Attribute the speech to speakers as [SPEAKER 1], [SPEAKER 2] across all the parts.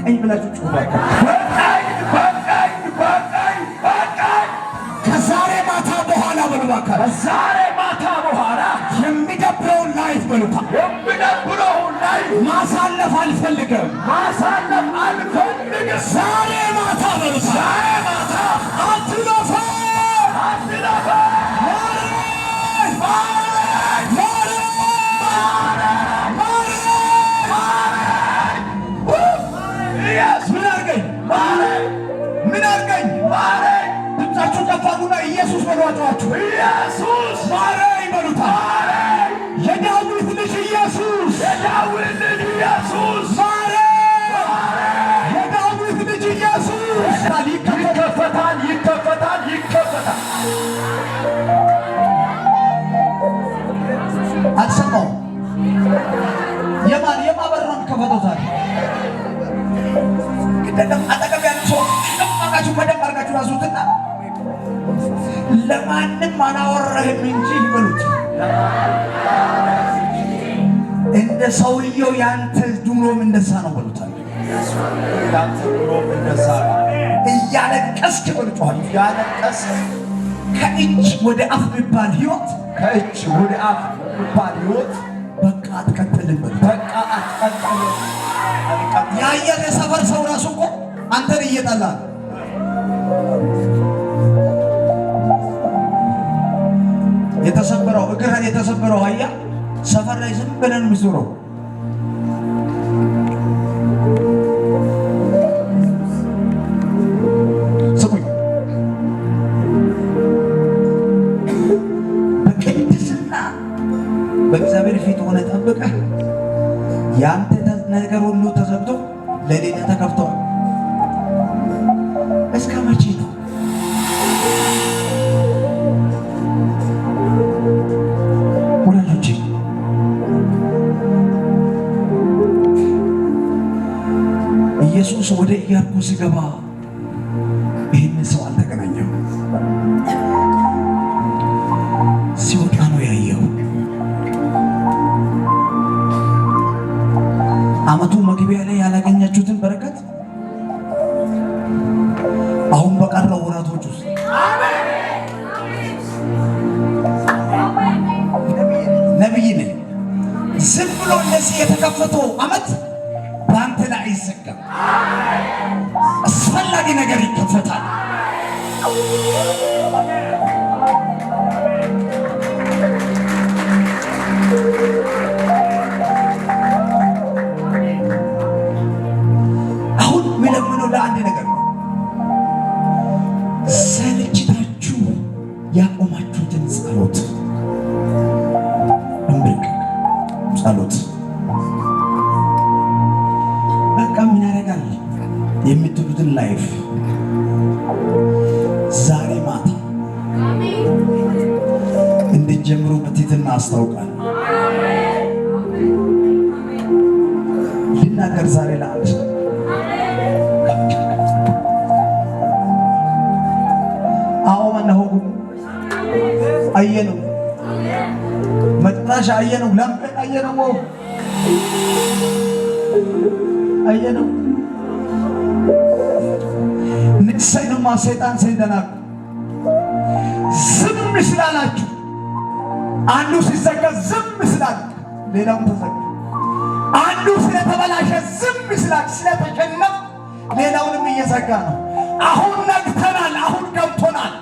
[SPEAKER 1] በቃኝ ብላችሁ ጩኹ።
[SPEAKER 2] በቃኝ፣ በቃኝ፣ በቃኝ፣ በቃኝ።
[SPEAKER 1] ከዛሬ ማታ በኋላ በሉ እባክህ፣
[SPEAKER 2] ከዛሬ ማታ በኋላ
[SPEAKER 1] የሚደብረውን life በሉታ
[SPEAKER 2] የሚደብረውን life
[SPEAKER 1] ማሳለፍ አልፈልግም።
[SPEAKER 2] ማሳለፍ አልፈልግም።
[SPEAKER 1] ዛሬ ማታ በሉታ
[SPEAKER 2] ዛሬ ማታ
[SPEAKER 1] አትለፈም፣
[SPEAKER 2] አትለፈም።
[SPEAKER 1] ማረኝ፣ ማረኝ፣ ማረኝ።
[SPEAKER 2] ኢየሱስ
[SPEAKER 1] ምን አድርገኝ?
[SPEAKER 2] ማረኝ፣
[SPEAKER 1] ምን አድርገኝ?
[SPEAKER 2] ማረኝ።
[SPEAKER 1] ድምፃችሁን ከፍ አድርጉና ኢየሱስ በሉ አጫዋችሁ።
[SPEAKER 2] ኢየሱስ
[SPEAKER 1] ማረኝ በሉታ።
[SPEAKER 2] ማረኝ።
[SPEAKER 1] የዳዊት ልጅ ኢየሱስ
[SPEAKER 2] የዳዊት ልጅ ኢየሱስ
[SPEAKER 1] ማረኝ። የዳዊት ልጅ ኢየሱስ
[SPEAKER 2] ይከፈታል፣ ይከፈታል፣ ይከፈታል።
[SPEAKER 1] አልሰማሁም። የማን የማበር ነው የሚከፈተው ዛሬ? ግደለም አጠገብ ያሉ ሰው አቃችሁ በደንብ አድርጋችሁ ያዙትና ለማንም አላወራህም እንጂ ይበሉት። እንደ ሰውየው ያንተ ኑሮም እንደዛ ነው በሉታል።
[SPEAKER 2] ያንተ ኑሮም እንደዛ ነው።
[SPEAKER 1] እያለቀስክ በሉጫዋል።
[SPEAKER 2] እያለቀስክ
[SPEAKER 1] ከእጅ ወደ አፍ የሚባል ህይወት
[SPEAKER 2] ከእጅ ወደ አፍ የሚባል ህይወት
[SPEAKER 1] በቃ አትቀጥልም በሉት።
[SPEAKER 2] በቃ አትቀጥልም። አልቀጥልም።
[SPEAKER 1] የአየር የሰፈር ሰው ራሱ እኮ አንተን እየጠላ ነው። የተሰበረው እግር የተሰበረው አህያ ሰፈር ላይ ዝም ብለን የሚዞረው። ስሙኝ፣ በቅድስና በእግዚአብሔር ፊት ሆነ ጠብቀህ ያንተ ነገር ሁሉ ተዘግቶ ለሌላ ተከፍቷል። እስከ መቼ ነው? ወዳጆቼ ኢየሱስ ወደ ኢያሪኮ ሲገባ ይህንን ሰው አልተገናኘም። ሲወጣ ነው ያየው። ዓመቱ መግቢያ ላይ ያላገኛችሁትን በረከት አሁን በቀረው ወራቶች ውስጥ ነቢይ ነኝ። ዝም ብሎ እንደዚህ የተከፈተው ዓመት በአንተ ላይ አይዘጋም። አስፈላጊ ነገር ይከፈታል። አሁን የምለምነው ለአንድ ነገር ነው። ሰልችታችሁ ያቆማችሁትን ጸሎት፣ እንብርቅ ጸሎት በቃ ምን ያደርጋል የምትሉትን life ዛሬ ማታ እንድትጀምሩ በትህትና አስታውቃለሁ። ልናገር ዛሬ ለአንድ ሰው፣ አዎ መነሆጉ አየነው፣ መጨረሻ አየነው፣ ለምን አየነው፣ አየነው። ንሰይንማ ሰይጣን ሰይደናል። ዝም ስላላችሁ አንዱ ሲዘጋ ዝም ስላልክ ሌላውም ተዘጋ። አንዱ ስለተበላሸ ዝም ስላልክ ስለተሸነፍ ሌላውንም እየዘጋ ነው። አሁን ነግተናል። አሁን ገብቶናል።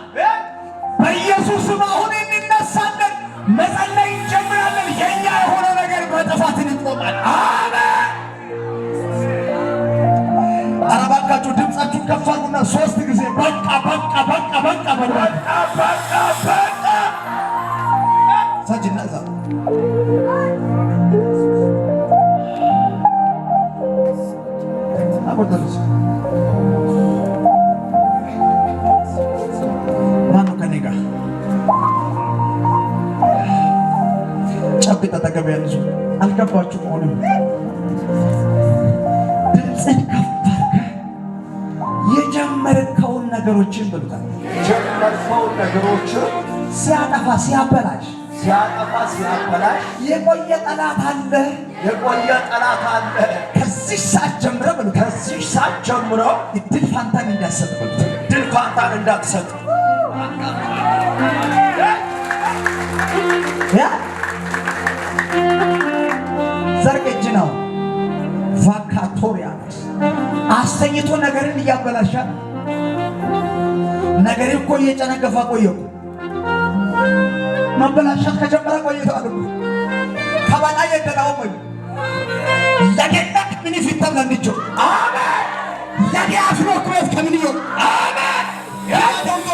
[SPEAKER 1] በኢየሱስም አሁን እንነሳለን፣ መጸለይ እንጀምራለን። የኛ የሆነ ነገር በጥፋት እንቆማለን። አሜን። ኧረ እባካችሁ ድምፃችሁን ከፍ አድርጉና ሶስት ጊዜ በቃ በቃ በቃ በቃ በሉ።
[SPEAKER 2] በቃ በቃ በቃ።
[SPEAKER 1] ሳጅና እዛ አቆርጠሉስ ማነው ከኔ ጋር? ጨብጥ አጠገብ ያለ ሰው አልገባችሁም? ሆነ ድምፅህን ከፍ አድርገህ የጀመርከውን ነገሮችን ብሉታል
[SPEAKER 2] የጀመርከውን ነገሮችን
[SPEAKER 1] ሲያጠፋ ሲያበላሽ
[SPEAKER 2] ሲያጠፋ ሲያበላሽ
[SPEAKER 1] የቆየ ጠላት አለ።
[SPEAKER 2] የቆየ ጠላት አለ።
[SPEAKER 1] ከዛ ከዚህ ሰዓት ጀምረ በሉት፣
[SPEAKER 2] ከዚህ ሰዓት ጀምሮ
[SPEAKER 1] እድል ፋንታን እንዳትሰጥ በሉት።
[SPEAKER 2] ድል ፋንታን እንዳትሰጥ።
[SPEAKER 1] ያ ዘርግ እጅ ነው። ቫካቶሪያኖስ አስተኝቶ ነገርን እያበላሻል። ነገር እኮ እየጨነገፋ ቆየ እኮ። መበላሸት ከጀመረ ቆይተዋል እኮ። ከበላ የደላው ወይ ለጌታ ምን ፊተም ለንጆ
[SPEAKER 2] አሜን።
[SPEAKER 1] ለጌ አፍኖ ክሬት ከምን ይዮ
[SPEAKER 2] አሜን።
[SPEAKER 1] ያደንጎ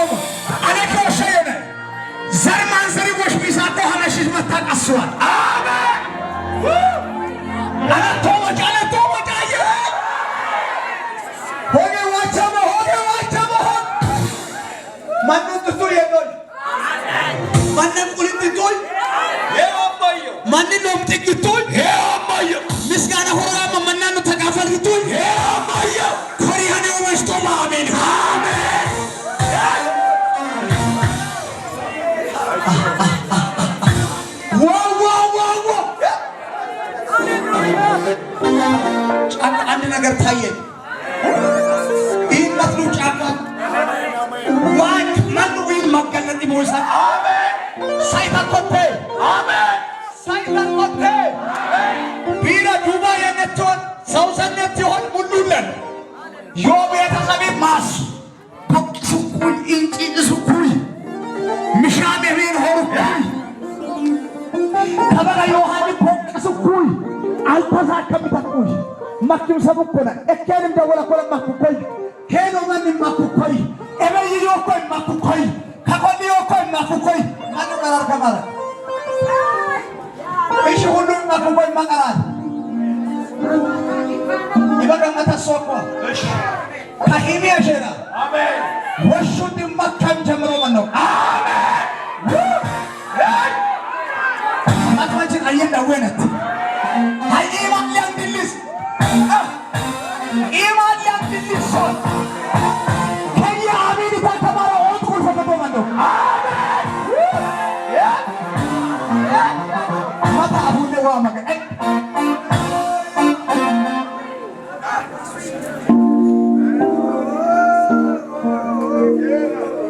[SPEAKER 1] አለከ ወሸየነ ዘር ማንዘሪ ጎሽ ቢሳቆ ሀነሽሽ መታቀስዋል።
[SPEAKER 2] አሜን።
[SPEAKER 1] አለቶ ወጫ አለቶ ወጫ የ ሆጌ ዋቸመ ሆጌ ዋቸመ ሆ ማንም ጥቱ የዶል ማንም ቁልጥቶይ
[SPEAKER 2] ይኸው
[SPEAKER 1] ማንንም ጥግቶይ
[SPEAKER 2] ይኸው
[SPEAKER 1] ምስጋና ሆራማ መናኑ ተካፈልግቶይ
[SPEAKER 2] ይኸው
[SPEAKER 1] ኮሪያኔ ወሽቶ ማአሜን
[SPEAKER 2] አሜን።
[SPEAKER 1] ዋው ዋው ዋው ዋው። ጫካ አንድ ነገር ታየ። ይህ መስሉ ጫካ ዋክ መሉ ይህ መገለጥ ይሞሳ
[SPEAKER 2] አሜን።
[SPEAKER 1] ሳይታኮቴ
[SPEAKER 2] አሜን።
[SPEAKER 1] ሳይታኮቴ ቢራ ዱባ የነትሆን ሰውሰነት ይሆን ሙሉለን ዮ ቤተሰቤ ማስ ቦቅሱኩይ እንጪ ሱኩይ ምሻም የቤን ሆሩኩይ ከበጋ ዮሐን ቦቅሱኩይ አልተሳከምተኩይ ማኪም ሰቡኮነ እኬንም ደወለ ኮለ ማኩኮይ ሄኖ መን ማኩኮይ ኤበይ ዮኮይ ማኩኮይ ከኮኒ ዮኮይ ማኩኮይ ማኑ ቀራር ከማረ እሺ ሁሉም ማኩኮይ ማቀራል ይበቀመተ ሶኮ
[SPEAKER 2] እሺ
[SPEAKER 1] ከሂሚ አሸራ
[SPEAKER 2] አሜን።
[SPEAKER 1] ወሹ ድመካም ጀምሮ መነው አማትማችን አየን ዳዌነት አይ ኢማን ሊያንድልስ ኢማን ሊያንድልስ ሶል ከየ አሜሪካ ተማረ ኦት ቁልፈ መቶ መነው ማታ አቡነ ዋ መገ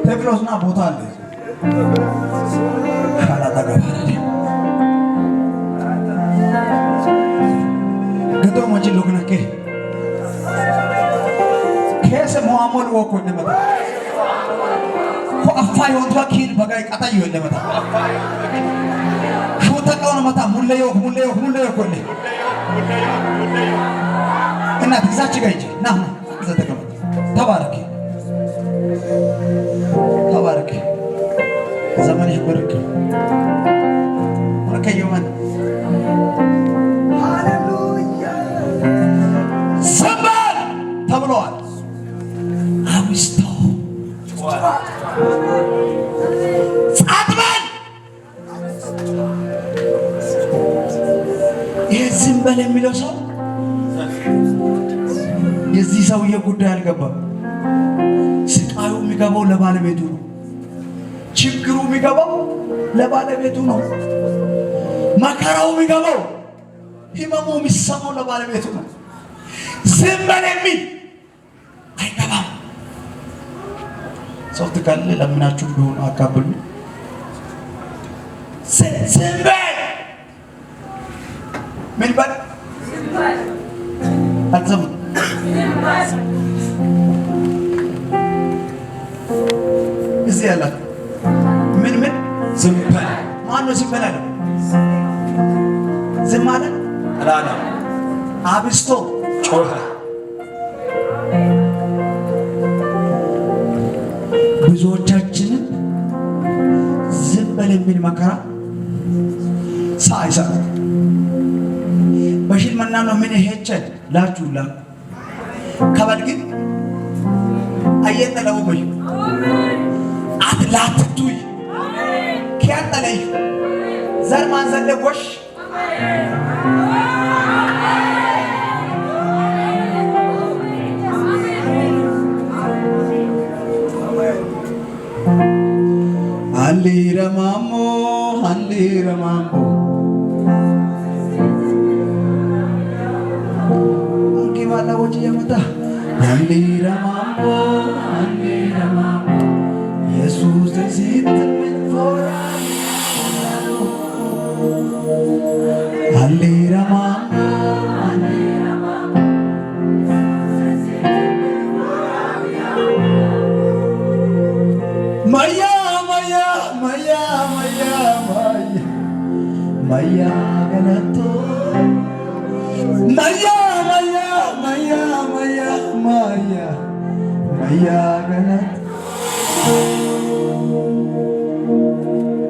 [SPEAKER 1] ቴዎፍሎስና ቦታ አለ ሻላታ ገባረ ገዶ ወንጂ ሎግነኬ ኬሰ ሞአሞል ወኮ እንደመጣ ኮ አፋ የወንቷ ኪል በጋይ ቀጣዩ እንደመጣ ሾተ ቀውን መታ ሙለዮ ሙለዮ ሙለዮ ኮኔ እናት እዛች ጋ ሂጂ ና ና እዛ ተቀመጥ። ተባረኪ ተባረኪ። ዘመንሽ ብርክ ወርከየመን
[SPEAKER 2] ሃሌሉያ።
[SPEAKER 1] ዝም በል ተብለዋል። አብዝተው ጸጥ በል። ይህ ዝም በል የሚለው ሰው የዚህ ሰውዬ ጉዳይ አልገባም። ስቃዩ የሚገባው ለባለቤቱ ነው። ችግሩ የሚገባው ለባለቤቱ ነው። መከራው የሚገባው ህመሙ የሚሰማው ለባለቤቱ ነው። ዝም በል የሚል አይገባም። ሰው ትካለ ለምናችሁ ቢሆን አካብሉ። ዝም በል ምን በል አልሰማም። እዚህ ያላችሁ ምን ምን
[SPEAKER 2] ዝም በል
[SPEAKER 1] ማነው ዝም በል አለው? ዝም አለ
[SPEAKER 2] አላለም።
[SPEAKER 1] አብስቶ
[SPEAKER 2] ጮኸ።
[SPEAKER 1] ብዙዎቻችንን ዝም በል የሚል መከራ ሳይሰጥ በሽልመና ነው ምን ሄቸ ላችሁ ላ ከበል ግን አየጠለው ቆይ አትላትቱይ ኪያጠለይ ዘር ማንዘለ ጎሽ አሊረማሞ አሊረማሞ ሰዎች እያመጣ አንዲረማሞ አንዲረማሞ ኢየሱስ ደሲት